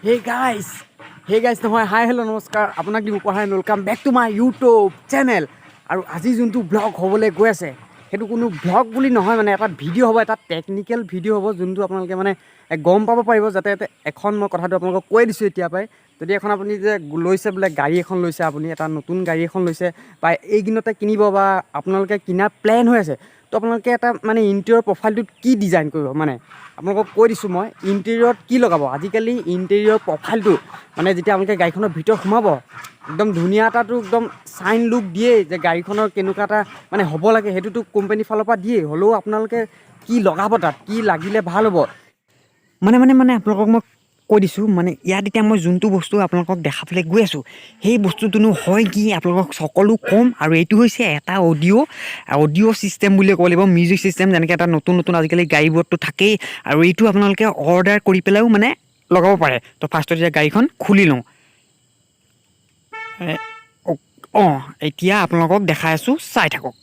Hey guys নহয়, হাই, hello', নমস্কাৰ, আপোনাক দিব পঢ়াই। Welcome back to my YouTube channel. আৰু আজি যোনটো ব্লগ হ'বলৈ গৈ আছে, সেইটো কোনো ব্লগ বুলি নহয়, মানে এটা ভিডিঅ' হ'ব, এটা টেকনিকেল ভিডিঅ' হ'ব, যোনটো আপোনালোকে মানে গম পাব পাৰিব যাতে এখন মই কথাটো আপোনালোকক কৈ দিছোঁ এতিয়াৰ পৰাই। যদি এখন আপুনি যে লৈছে, বোলে গাড়ী এখন লৈছে, আপুনি এটা নতুন গাড়ী এখন লৈছে বা এইকেইদিনতে কিনিব বা আপোনালোকে কিনাৰ প্লেন হৈ আছে, তো আপোনালোকে এটা মানে ইণ্টেৰিয়ৰ প্ৰফাইলটোত কি ডিজাইন কৰিব, মানে আপোনালোকক কৈ দিছোঁ মই ইণ্টেৰিয়ৰত কি লগাব। আজিকালি ইণ্টেৰিয়ৰ প্ৰফাইলটো মানে যেতিয়া আপোনালোকে গাড়ীখনৰ ভিতৰত সোমাব, একদম ধুনীয়া এটাতো একদম চাইন লুক দিয়েই যে গাড়ীখনৰ কেনেকুৱা এটা মানে হ'ব লাগে, সেইটোতো কোম্পানীৰ ফালৰ পৰা দিয়েই। হ'লেও আপোনালোকে কি লগাব, তাত কি লাগিলে ভাল হ'ব, মানে আপোনালোকক মই কৈ দিছোঁ। মানে ইয়াত এতিয়া মই যোনটো বস্তু আপোনালোকক দেখাবলৈ গৈ আছোঁ, সেই বস্তুটোনো হয় কি, আপোনালোকক সকলো ক'ম। আৰু এইটো হৈছে এটা অডিঅ' অডিঅ' ছিষ্টেম বুলিয়ে ক'ব লাগিব, মিউজিক ছিষ্টেম, যেনেকৈ এটা নতুন নতুন আজিকালি গাড়ীবোৰততো থাকেই। আৰু এইটো আপোনালোকে অৰ্ডাৰ কৰি পেলাইও মানে লগাব পাৰে। তো ফাৰ্ষ্টত এতিয়া গাড়ীখন খুলি লওঁ। অঁ, এতিয়া আপোনালোকক দেখাই আছোঁ, চাই থাকক।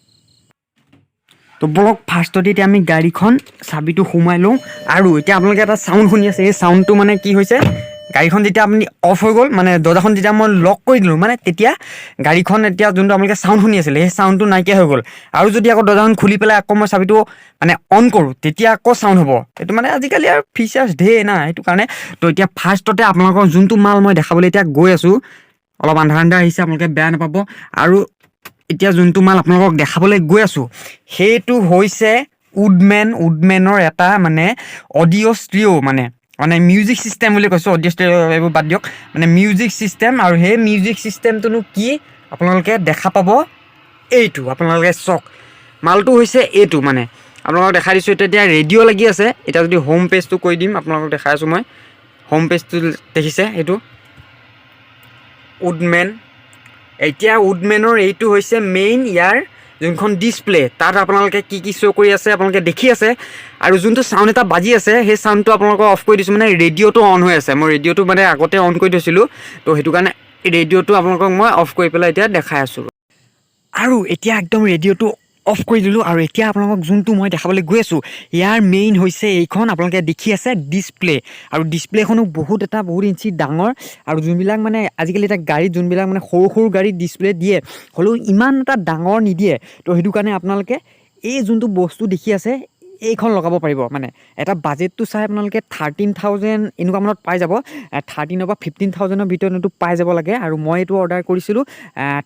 তো বলক, ফাৰ্ষ্টতে এতিয়া আমি গাড়ীখন চাবিটো সোমাই লওঁ। আৰু এতিয়া আপোনালোকে এটা চাউণ্ড শুনি আছে। এই চাউণ্ডটো মানে কি হৈছে, গাড়ীখন যেতিয়া আপুনি অফ হৈ গ'ল, মানে দৰ্জাখন যেতিয়া মই লক কৰি দিলোঁ, মানে তেতিয়া গাড়ীখন এতিয়া যোনটো আপোনালোকে চাউণ্ড শুনি আছিলে, সেই চাউণ্ডটো নাইকিয়া হৈ গ'ল। আৰু যদি আকৌ দৰ্জাখন খুলি পেলাই আকৌ মই চাবিটো মানে অন কৰোঁ, তেতিয়া আকৌ চাউণ্ড হ'ব। এইটো মানে আজিকালি আৰু ফিচাৰ্ছ ধেৰ না, সেইটো কাৰণে। তো এতিয়া ফাৰ্ষ্টতে আপোনালোকৰ যোনটো মাল মই দেখাবলৈ এতিয়া গৈ আছোঁ, অলপ আন্ধাৰ আন্ধাৰ আহিছে, আপোনালোকে বেয়া নাপাব। আৰু এতিয়া যোনটো মাল আপোনালোকক দেখাবলৈ গৈ আছোঁ, সেইটো হৈছে উডমেন, উডমেনৰ এটা মানে অডিঅ' ষ্ট্ৰিঅ', মানে মিউজিক ছিষ্টেম বুলি কৈছোঁ। অডিঅ' ষ্ট্ৰিঅ' এইবোৰ বাদ দিয়ক, মানে মিউজিক ছিষ্টেম। আৰু সেই মিউজিক ছিষ্টেমটোনো কি, আপোনালোকে দেখা পাব। এইটো আপোনালোকে চাওক, মালটো হৈছে এইটো। মানে আপোনালোকক দেখাই দিছোঁ, এতিয়া ৰেডিঅ' লাগি আছে। এতিয়া যদি হোম পেজটো কৰি দিম, আপোনালোকক দেখাই আছোঁ মই। হোম পেজটো দেখিছে, এইটো উডমেন। এতিয়া উডমেনৰ এইটো হৈছে মেইন ইয়াৰ যোনখন ডিছপ্লে, তাত আপোনালোকে কি কি শ্ব' কৰি আছে আপোনালোকে দেখি আছে। আৰু যোনটো চাউণ্ড এটা বাজি আছে, সেই চাউণ্ডটো আপোনালোকক অফ কৰি দিছোঁ, মানে ৰেডিঅ'টো অন হৈ আছে। মই ৰেডিঅ'টো মানে আগতে অন কৰি থৈছিলোঁ, তো সেইটো কাৰণে ৰেডিঅ'টো আপোনালোকক মই অফ কৰি পেলাই এতিয়া দেখাই আছোঁ। আৰু এতিয়া একদম ৰেডিঅ'টো অফ কৰি দিলোঁ। আৰু এতিয়া আপোনালোকক যোনটো মই দেখাবলৈ গৈ আছোঁ, ইয়াৰ মেইন হৈছে এইখন আপোনালোকে দেখি আছে ডিছপ্লে। আৰু ডিছপ্লেখনো বহুত এটা বহুত ইঞ্চি ডাঙৰ। আৰু যোনবিলাক মানে আজিকালি এতিয়া গাড়ীত যোনবিলাক মানে সৰু সৰু গাড়ীত ডিছপ্লে দিয়ে, হ'লেও ইমান এটা ডাঙৰ নিদিয়ে। তো সেইটো কাৰণে আপোনালোকে এই যোনটো বস্তু দেখি আছে, এইখন লগাব পাৰিব। মানে এটা বাজেটটো চাই আপোনালোকে 13,000 এনেকুৱা মানত পাই যাব। 13ৰ পৰা 15,000ৰ ভিতৰত এইটো পাই যাব লাগে। আৰু মই এইটো অৰ্ডাৰ কৰিছিলোঁ,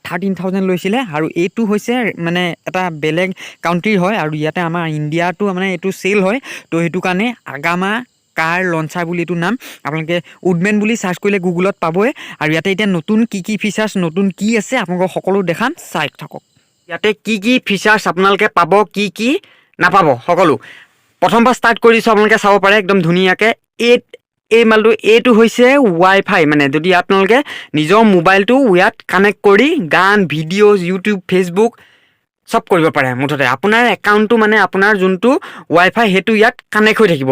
13,000 লৈছিলে। আৰু এইটো হৈছে মানে এটা বেলেগ কাউণ্ট্ৰিৰ হয় আৰু ইয়াতে আমাৰ ইণ্ডিয়াটো মানে এইটো চেল হয়। তো সেইটো কাৰণে আগামা কাৰ লঞ্চাৰ বুলি এইটো নাম। আপোনালোকে উডমেন বুলি চাৰ্চ কৰিলে গুগলত পাবই। আৰু ইয়াতে এতিয়া নতুন কি কি ফিচাৰ্ছ, নতুন কি আছে, আপোনালোকক সকলো দেখাম, চাই থাকক। ইয়াতে কি কি ফিচাৰ্ছ আপোনালোকে পাব, কি কি নাপাব, সকলো প্ৰথম পৰা ষ্টাৰ্ট কৰি দিছোঁ, আপোনালোকে চাব পাৰে একদম ধুনীয়াকৈ। এই মালটো, এইটো হৈছে ৱাই ফাই। মানে যদি আপোনালোকে নিজৰ মোবাইলটো ইয়াত কানেক্ট কৰি গান, ভিডিঅ', ইউটিউব, ফেচবুক চব কৰিব পাৰে। মুঠতে আপোনাৰ একাউণ্টটো, মানে আপোনাৰ যোনটো ৱাই ফাই, সেইটো ইয়াত কানেক্ট হৈ থাকিব।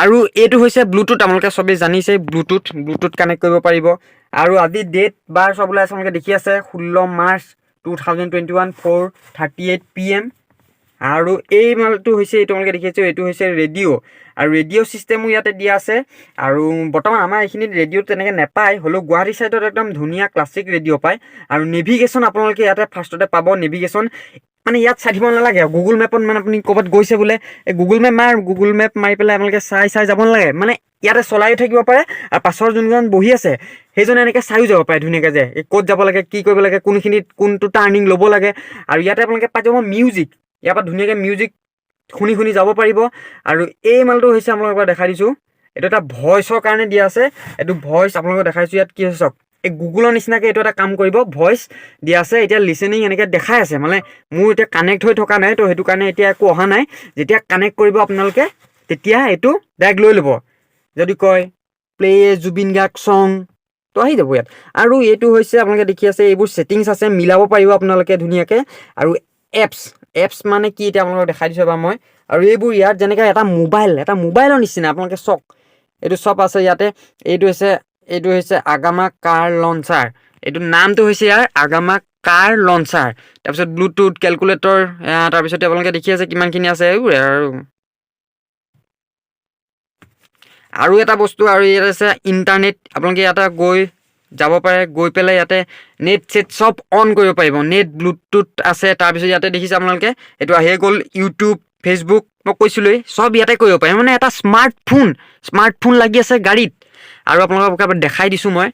আৰু এইটো হৈছে ব্লুটুথ। আপোনালোকে চবেই জানিছে ব্লুটুথ, ব্লুটুথ কানেক্ট কৰিব পাৰিব। আৰু আজি ডেট বাৰ চব ওলাই আছে, আপোনালোকে দেখি আছে, 16 মাৰ্চ 2021, 4:38 PM। আৰু এই মালটো হৈছে এইটো, আপোনালোকে দেখিছে, এইটো হৈছে ৰেডিঅ'। আৰু ৰেডিঅ' ছিষ্টেমো ইয়াতে দিয়া আছে। আৰু বৰ্তমান আমাৰ এইখিনিত ৰেডিঅ' তেনেকৈ নাপায়, হ'লেও গুৱাহাটী ছাইডত একদম ধুনীয়া ক্লাছিক ৰেডিঅ' পায়। আৰু নেভিগেশ্যন আপোনালোকে ইয়াতে ফাৰ্ষ্টতে পাব। নেভিগেশ্যন মানে ইয়াত চাই থাকিব নালাগে গুগল মেপত। মানে আপুনি ক'ৰবাত গৈছে বোলে, এই গুগল মেপ মাৰ, গুগল মেপ মাৰি পেলাই আপোনালোকে চাই চাই যাব নালাগে। মানে ইয়াতে চলায়ো থাকিব পাৰে আৰু পাছৰ যোনজন বহি আছে, সেইজনে এনেকৈ চায়ো যাব পাৰে ধুনীয়াকৈ যে এই ক'ত যাব লাগে, কি কৰিব লাগে, কোনখিনিত কোনটো টাৰ্ণিং ল'ব লাগে। আৰু ইয়াতে আপোনালোকে পাই যাব মিউজিক। ইয়াৰ পৰা ধুনীয়াকৈ মিউজিক শুনি শুনি যাব পাৰিব। আৰু এই মালটো হৈছে, আপোনালোকক এবাৰ দেখাই দিছোঁ, এইটো এটা ভইচৰ কাৰণে দিয়া আছে। এইটো ভইচ আপোনালোকক দেখাইছোঁ। ইয়াত কি হৈছে চাওক, এই গুগলৰ নিচিনাকৈ এইটো এটা কাম কৰিব। ভইচ দিয়া আছে। এতিয়া লিচেনিং এনেকৈ দেখাই আছে। মানে মোৰ এতিয়া কানেক্ট হৈ থকা নাই, তো সেইটো কাৰণে এতিয়া একো অহা নাই। যেতিয়া কানেক্ট কৰিব আপোনালোকে, তেতিয়া এইটো ডাইৰেক্ট লৈ ল'ব। যদি কয় "প্লে জুবিন গাৰ্গ ছং", তো আহি যাব ইয়াত। আৰু এইটো হৈছে, আপোনালোকে দেখি আছে, এইবোৰ ছেটিংছ আছে, মিলাব পাৰিব আপোনালোকে ধুনীয়াকৈ। আৰু এপছ, এপছ মানে কি, এতিয়া আপোনালোকক দেখাই দিছোঁ এবাৰ মই। আৰু এইবোৰ ইয়াত যেনেকৈ এটা মোবাইল, এটা মোবাইলৰ নিচিনা, আপোনালোকে চাওক, এইটো চব আছে ইয়াতে। এইটো হৈছে আগামা কাৰ লঞ্চাৰ। এইটো নামটো হৈছে ইয়াৰ আগামা কাৰ লঞ্চাৰ। তাৰপিছত ব্লুটুথ, কেলকুলেটৰ, তাৰপিছতে আপোনালোকে দেখি আছে কিমানখিনি আছে এইবোৰে। আৰু আৰু এটা বস্তু আৰু ইয়াত আছে ইণ্টাৰনেট। আপোনালোকে ইয়াতে গৈ যাব পাৰে, গৈ পেলাই ইয়াতে নেট চেট চব অন কৰিব পাৰিব। নেট, ব্লুটুথ আছে। তাৰপিছত ইয়াতে দেখিছে আপোনালোকে, এইটো আহিয়ে গ'ল, ইউটিউব, ফেচবুক, মই কৈছিলোঁৱেই, চব ইয়াতে কৰিব পাৰে। মানে এটা স্মাৰ্টফোন, স্মাৰ্টফোন লাগি আছে গাড়ীত। আৰু আপোনালোকক এবাৰ দেখাই দিছোঁ মই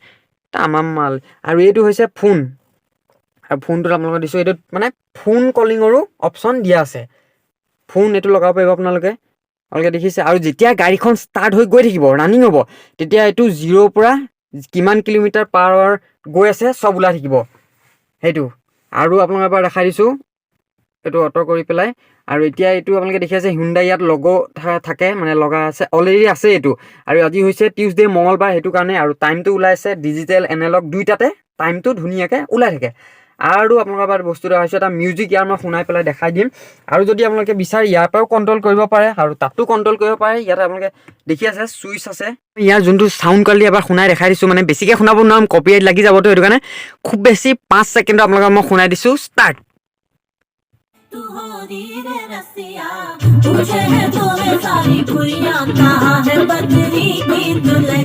তামাম মাল। আৰু এইটো হৈছে ফোন, আৰু ফোনটোত আপোনালোকক দিছোঁ, এইটোত মানে ফোন কলিঙৰো অপশ্যন দিয়া আছে। ফোন এইটো লগাব পাৰিব আপোনালোকে। আপোনালোকে দেখিছে। আৰু যেতিয়া গাড়ীখন ষ্টাৰ্ট হৈ গৈ থাকিব, ৰানিং হ'ব, তেতিয়া এইটো জিৰ'ৰ পৰা কিমান কিলোমিটাৰ পাৰ আৱাৰ গৈ আছে, চব ওলাই থাকিব সেইটো। আৰু আপোনালোক এবাৰ দেখাই দিছোঁ এইটো অট' কৰি পেলাই। আৰু এতিয়া এইটো আপোনালোকে দেখি আছে, হুণ্ডাই ইয়াত লগ' থাকে, মানে লগা আছে, অলৰেডি আছে এইটো। আৰু আজি হৈছে টিউজডে, মঙলবাৰ, সেইটো কাৰণে। আৰু টাইমটো ওলাইছে, ডিজিটেল এনালগ দুইটাতে টাইমটো ধুনীয়াকৈ ওলাই থাকে। আৰু আপোনালোকৰ এবাৰ বস্তু হৈছে এটা মিউজিক ইয়াৰ মই শুনাই পেলাই দেখাই দিম। আৰু যদি আপোনালোকে বিচাৰে, ইয়াৰ পৰাও কণ্ট্ৰল কৰিব পাৰে আৰু তাতো কণ্ট্ৰল কৰিব পাৰে। ইয়াতে আপোনালোকে দেখি আছে, চুইচ আছে। ইয়াৰ যোনটো চাউণ্ড কোৱালিটি এবাৰ শুনাই দেখাই দিছোঁ। মানে বেছিকৈ শুনাব নোৱাৰিম, কপিৰাইট লাগি যাবতো, সেইটো কাৰণে খুব বেছি 5 ছেকেণ্ডৰ আপোনালোকক মই শুনাই দিছোঁ। ষ্টাৰ্ট। तू होरी रे रसिया, पूछे है तो वे सारी कुड़ियां, कहाँ है बद्री की दुल्हनिया?